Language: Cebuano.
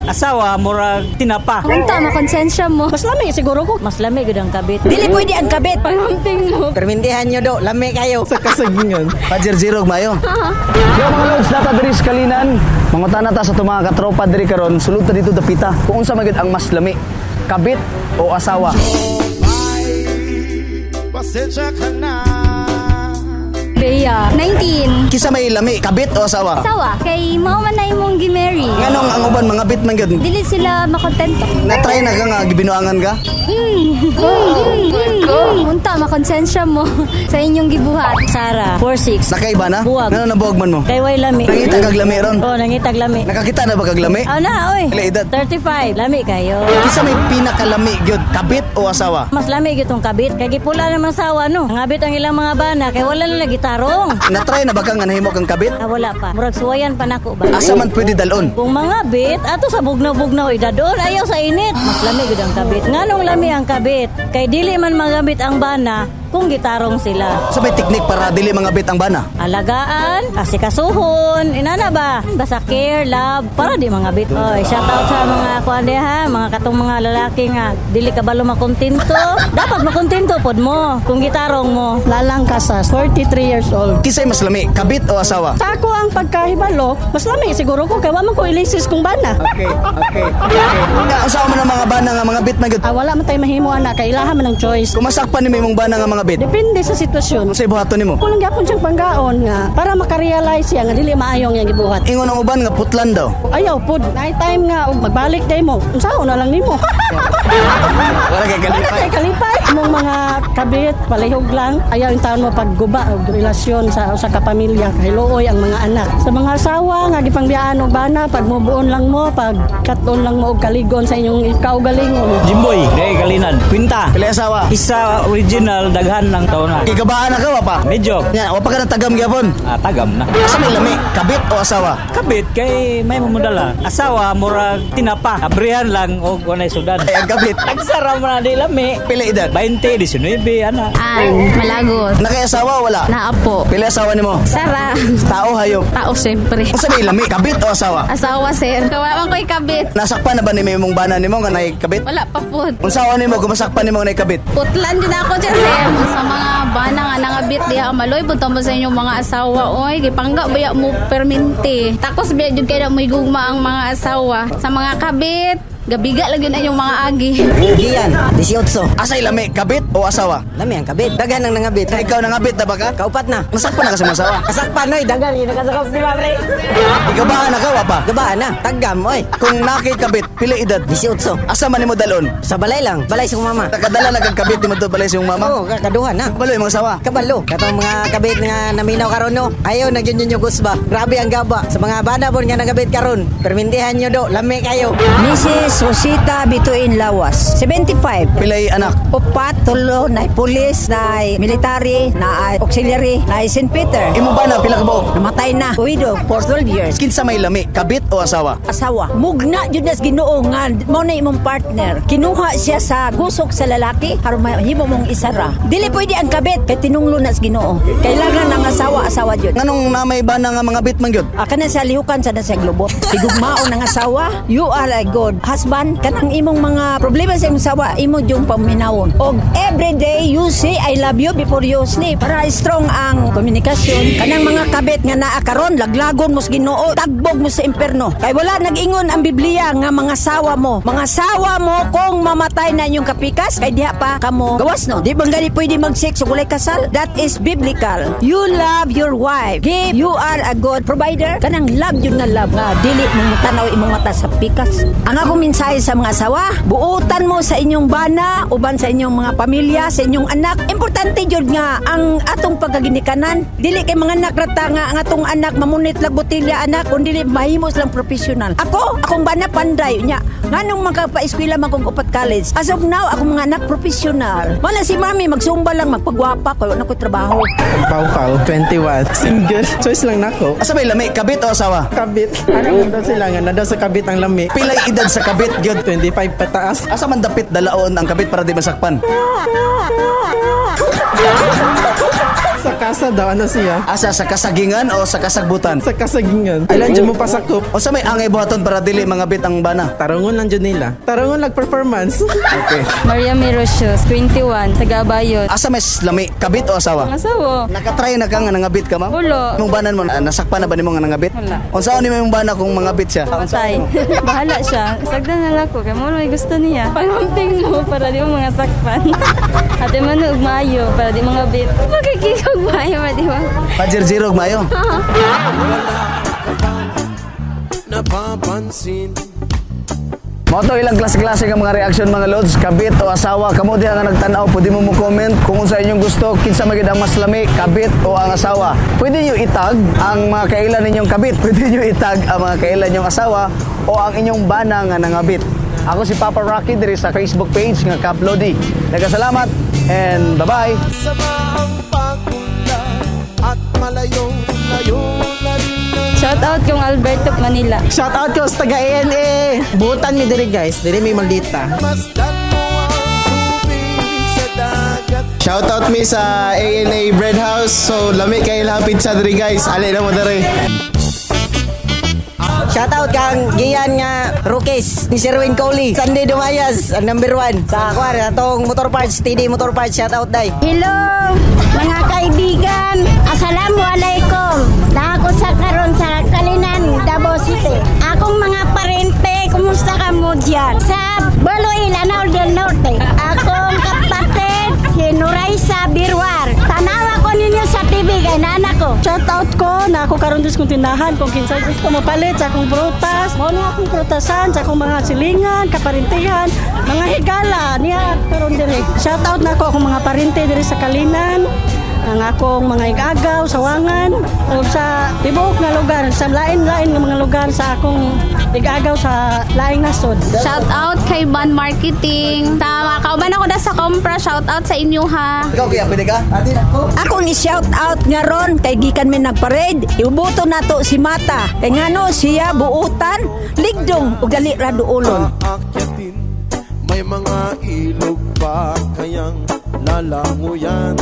Asawa, murag tinapa. Unta, makonsensya mo. Mas lami siguro ko. Mas lami gud ang kabit. Dili pwede ang kabit. Panghamping mo. Permintihan nyo do, lami kayo. Sa kasagingan. Pajirjirog mayo. Yo mga lods, nata diri sa Kalinan. Mangutana ta sa atong mga katropa diri karon, sulod ta dito dapita. Kung unsa man gyud ang mas lami, kabit o asawa? Pasensya ka na. Bea, 19. Kinsa may lami, kabit o asawa? Asawa, kay mao man na imong gi-marry. Nganong ang uban mga bit man gyud? Dili sila makontento. Na-try na ka nga gibinuangan ka? Unta, makonsensya mo sa inyong gibuhat. Sara, 46. Nakaiba na? Buwag. Ngano nabuwag man mo? Kay way lami. Nangita kag lami ron? Oh, nangitag lami. Nakakita na ba kag lami? Ah na, oy. Pila edad? 35. Lami kayo. Kinsa may pinakalami gyud, kabit o asawa? Mas lami gyud tong kabit. Kay gipula naman sawa no. Ngabit ang ilang mga bana kay wala na gitarong. Na-try na ba ka nga nahimo kang kabit? Ah, wala pa. Murag suwayan pa nako ba. Asa man pwede dalon? Kung mga bit, ato sa bugnaw-bugnaw idadon, ayaw sa init. Mas lami gud ang kabit. Nganong lami ang kabit? Kay dili man magamit ang bana kung gitarong sila. Sa may teknik para dili mga bit ang bana? Alagaan, asikasuhon, inana ba? Basta care, love, para di mga bit. Oy, shout out sa mga kuan ha, mga katong mga lalaki nga dili ka balo makontento. Dapat makontento pod mo kung gitarong mo. Lalang Casas, 43 years old. Kinsay mas lami, kabit o asawa? Sa ako ang pagkahibalo, mas lami siguro ko kay wa man ko ilisis kung bana. Okay. Nga unsa man ang mga bana nga mga bit man gyud? Ah, wala man tayo mahimo ana kay ilaha man ang choice. Kung masakpan nimo imong bana nga mga bit, Depende sa sitwasyon. unsay buhaton nimo? Kulang gyapon siyang panggaon nga para makarealize siya nga dili maayo ang iyang gibuhat. Ingon ang uban nga putlan daw. Ayaw pod, night time nga og magbalik day mo. Unsaon na lang nimo? Wala kay Wala kalipay. kay kalipay. Imong mga kabit, palihog lang. Ayaw yung taon mo pagguba og relasyon sa usa ka pamilya. Kay luoy ang mga anak. Sa mga asawa nga gipangbiyaan og bana, pag mubuon lang mo, pag katon lang mo og kaligon sa inyong kaugalingon. Jimboy, dahil Kalinan. Kwinta. Pila asawa? Isa original, daghan lang taon na. Gigabaan na ka wa pa? Medyo. Nya, wa pa ka natagam gyapon. Ah, tagam na. Asa may lami, kabit o asawa? Kabit kay may mamudala. Asawa, murag tinapa. Abrihan lang og walay sudan. Ay, ang kabit. Agsara mo na di lami. Pila edad? 20, 19, ana. An, Malagos. Nakay asawa o wala? Naapo. Pila asawa nimo? Sara. Tao hayop. Tao siyempre. Unsa may lami, kabit o asawa? Asawa, sir. Kawawan ko'y kabit. Nasakpan na ba nimo imong bana nimo nga nay kabit? Wala pa po. Unsa nimo gumasakpan nimo nga nay kabit? Putlan din ako dyan, sir. Sa mga bana nga nangabit diha maloy, punta mo sa inyong mga asawa. Oy, gipangga baya mo perminti. Takos biya jud kay na mo'y gugma ang mga asawa. Sa mga kabit, gabiga lang yun ang inyong mga agi. Gian, 18. Asay lami, kabit o asawa? Lami ang kabit. Daghan ang nangabit. Ikaw nangabit na ba ka? Kaupat na. Nasakpan na kasi mong asawa. Kasakpan oy, daghan yun nakasakap si Mare. Igabaan na ka wa pa? Gabaan na, tagam oy. Kung nakay kabit, pila edad? 18. Asa man nimo dalon? Sa balay lang, balay sa kong mama. Nakadala na kag kabit nimo to balay sa imong mama? Oo, kakaduha na. Kabalo imong asawa. Kabalo. Katong mga kabit nga naminaw karon no. Ayaw na gyud ninyo gusba. Grabe ang gaba. Sa mga bana pod nga nagabit karon. Permintihan nyo do, lami kayo. Mrs. Rosita Bituin Lawas, 75. Pilay anak. Upat, tulo, na pulis, na military, na auxiliary, na St. Peter. Imong bana pila ka buok? Namatay na. Widow for 12 years. Kinsa may lami, kabit o asawa? Asawa. Mugna jud nas Ginoo nga mao na imong partner. Kinuha siya sa gusok sa lalaki aron mahimo mong isara. Dili pwede ang kabit kay tinunglo nas Ginoo. Kailangan ang asawa asawa jud. Nganong na may bana nga mga bit man gyud? Ah, kana sa lihukan sa nasa globot. Higugmaon ang asawa, you are a good husband. Kanang imong mga problema sa imong asawa, imo yung paminawon. Og every day you say "I love you" before you sleep para strong ang komunikasyon. Kanang mga kabit nga naa karon, laglagon mo sa Ginoo, tagbog mo sa imperno. Kay wala nag-ingon ang Biblia nga mga sawa mo. Mga sawa mo kung mamatay na inyong kapikas, kay diha pa kamo gawas no. Di bang gani pwede mag-sex ug walay kasal? That is biblical. You love your wife. Give you are a good provider. Kanang love yun nga love nga dili mo tanaw imong mata sa pikas. Ang akong mensahe sa mga asawa, buutan mo sa inyong bana, uban sa inyong mga pamilya, sa inyong anak. Importante jud nga ang atong pagkaginikanan. Dili kay mga anak rata nga ang atong anak mamunit lag botelya anak kun dili mahimo silang professional. Ako, akong bana panday nya. Nganong makapa-eskwela man kong upat college. As of now, akong mga anak professional. Wala si mami magsumba lang magpagwapa ko wala ko trabaho. Pau-pau, 21. Single. Choice lang nako. Asa may lami, kabit o asawa? Kabit. Ano daw sila nga? Na daw sa kabit ang lami. Pilay edad sa kabit gyud? 25 pataas. Asa man dapit dalaon ang kabit para di masakpan? Sa kasa daw, ano siya? Asa sa kasagingan o sa kasagbutan? Sa kasagingan. Ay lang dyan mo pasakop. Unsa may angay buhaton para dili mangabit ang bana? Tarangon lang dyan nila. Tarangon lang performance. Okay. Maria Mirocios, 21, taga Abayon. Asa mas lami, kabit o asawa? Asawa. Nakatry na ka nga nangabit ka, ma'am? Wala. Imong banan mo, nasakpan na ba nimo nga nangabit? Wala. Unsaon ni imong bana kung mangabit siya? Patay. Bahala siya. Sagdan na lang ko. Kaya mo may gusto niya. Palamping mo para di mo mga sakpan. Ate man og maayo para di mga bit. Pagkikigog maayo ba di ba? Pajirjirog mayo. Napapansin. Mao to ilang klase-klase nga mga reaksyon, mga lods, kabit o asawa. Kamo diha nga nagtan-aw, pwede mo mo comment kung unsa inyong gusto, kinsa man gyud ang mas lami, kabit o ang asawa. Pwede niyo itag ang mga kailan ninyong kabit, pwede niyo itag ang mga kailan ninyong asawa o ang inyong bana nga nangabit. Ako si Papa Rocky diri sa Facebook page nga Kaplodi. Nagkasalamat and bye-bye. Sama ang pagpunta at malayong layo na rin. Shout out kong Alberto Manila. Shout out ko sa taga ANA. Butan mi diri, guys. Diri mi maldita. Masdan mo ang tubig sa dagat. Shoutout mi sa ANA Bread House. So, lami kay lapit sa diri, guys. Ali na mo diri. Shout out kang Gian nga Rukis ni Sherwin Coley. Sunday Dumayas, ang number 1. Sa kwar, atong motor parts, TD Motor Parts, shout out day. Hello, mga kaibigan. Assalamualaikum. Nako sa karon sa Kalinan, Davao City. Akong mga parente, kumusta ka mo dyan? Sa Baloy, Lanao del Norte. Akong kapatid, si Nuraisa Birwar. Tanawa ko ninyo sa TV, kay nana ko. Shout out ko na ako karon dis kong tindahan kung kinsay gusto mopalit sa akong prutas. Mao ni akong prutasan sa akong mga silingan, kaparintihan, mga higala niya karon diri. Shout out na ako akong mga parente diri sa Kalinan, ang akong mga igagaw, sawangan, ug sa tibuok nga lugar, sa lain-lain nga mga lugar sa akong igagaw sa laing nasod. Shout out kay Ban Marketing. Tama, kauban ako na sa Compra. Shout out sa inyo ha. Ikaw kaya pwede ka? Ate ako. Akong i-shout out nga ron kay gikan mi nagparade. Iubuto nato si Mata. Kay ngano siya buutan, ligdong ug dali ra duolon. Aakyatin, may mga ilog pa kayang lalanguyan.